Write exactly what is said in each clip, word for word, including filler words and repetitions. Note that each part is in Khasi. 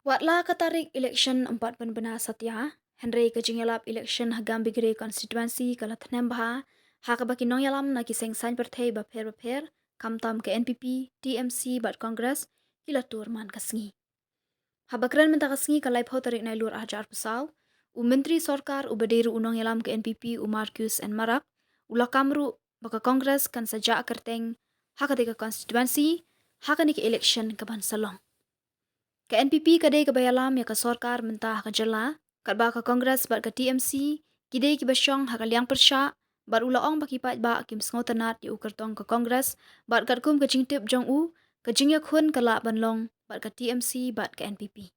Pat la ka tarik election ym pat pynbna satia, hynrei ka jingïalap election ha Gambegre constituency ka la thnem bha, ha kaba ki nongïalam na ki seng saiñ pyrthei bapher bapher, khamtam ka N P P, T M C bad Congress, ki la tur man ka sngi. Haba kren mynta ka sngi ka laiphew tarik Nailur arhajar arphew saw, u Myntri Sorkar uba dei ruh u nongïalam ka N P P u Marcuise N Marak, u la kam ruh ba ka Congress kan sa jah kyrteng ha katei ka constituency ha kane ka election kaban sa long. Ka N P P ka dei kaba ïalam ïa ka sorkar mynta ha ka jylla, katba ka Congress bad ka T M C ki dei kiba shong ha ka liang pyrshah, bad u la ong ba ki paidbah kim sngewtynnad ïa u kyrtong ka Congress bad katkum ka jingtip jong u, ka jingïakhun ka lah ban long bad ka T M C bad ka N P P.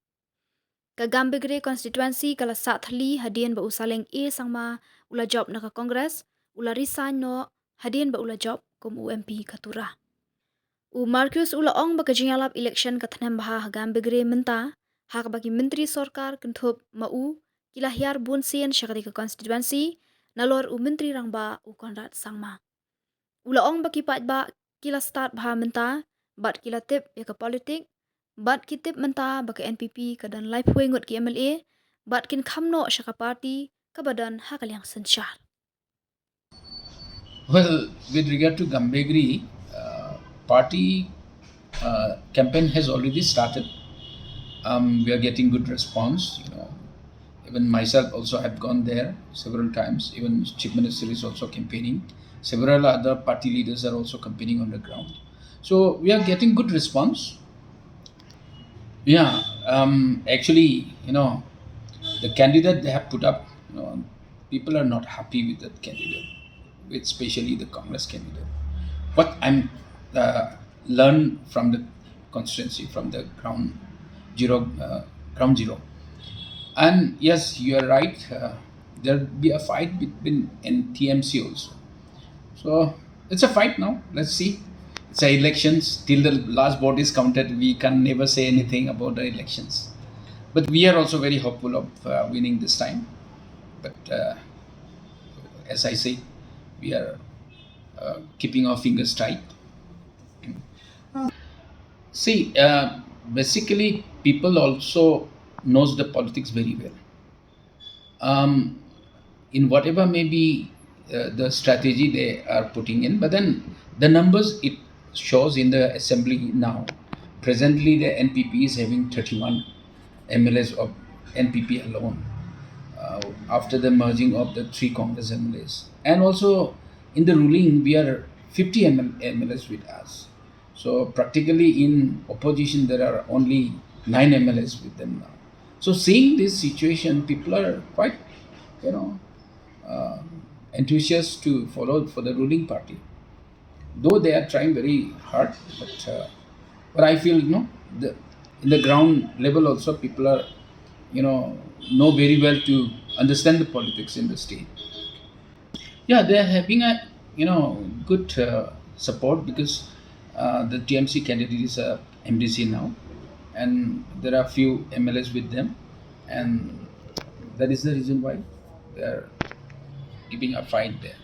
Ka Gambegre constituency ka la sah thylli hadien ba u Saleng A Sangma u la jop na ka Congress, u la resign noh hadien ba u la jop kum u M P ka Tura. U Marcuise u la ong ba ka jingïalap election ka thnem bha ha Gambegre mynta, ha kaba ki Myntri Sorkar kynthup ma u ki la hiar bun sien sha katei ka constituency, nalor u Myntri Rangbah u Conrad Sangma. U la ong ba ki paidbah ki la stad bha mynta, bad ki la tip ïa ka politik, bad ki tip mynta ba ka N P P ka don laiphew ngut ki M L A, bad kin kham noh sha ka party kaba don ha ka liang synshar. Well, with regard to Gambegre, uh, party uh, campaign has already started. Um, we are getting good response. You know, even myself also have gone there several times. Even Chief Minister is also campaigning. Several other party leaders are also campaigning on the ground. So we are getting good response. Yeah, um, actually, you know, the candidate they have put up, you know, people are not happy with that candidate, with especially the Congress candidate. What I'm uh, learned from the constituency, from the ground zero, uh, ground zero. And yes, you are right. Uh, there'll be a fight between N T M C also. So it's a fight now. Let's see. It's a elections. Till the last vote is counted, we can never say anything about the elections. But we are also very hopeful of uh, winning this time. But uh, as I say, we are uh, keeping our fingers tight. See, uh, basically, people also knows the politics very well. Um, in whatever may be uh, the strategy they are putting in, but then the numbers it shows in the assembly now. Presently, the N P P is having thirty-one M L As of N P P alone uh, after the merging of the three Congress M L As. And also in the ruling, we are fifty M L, M L As with us. So practically in opposition, there are only nine M L As with them now. So seeing this situation, people are quite, you know, uh, enthusiastic to follow for the ruling party. Though they are trying very hard, but uh, but I feel, you know, the in the ground level also people are, you know, know very well to understand the politics in the state. Yeah, they are having a, you know, good uh, support because uh, the T M C candidate is a M D C now, and there are few M L As with them, and that is the reason why they are giving a fight there.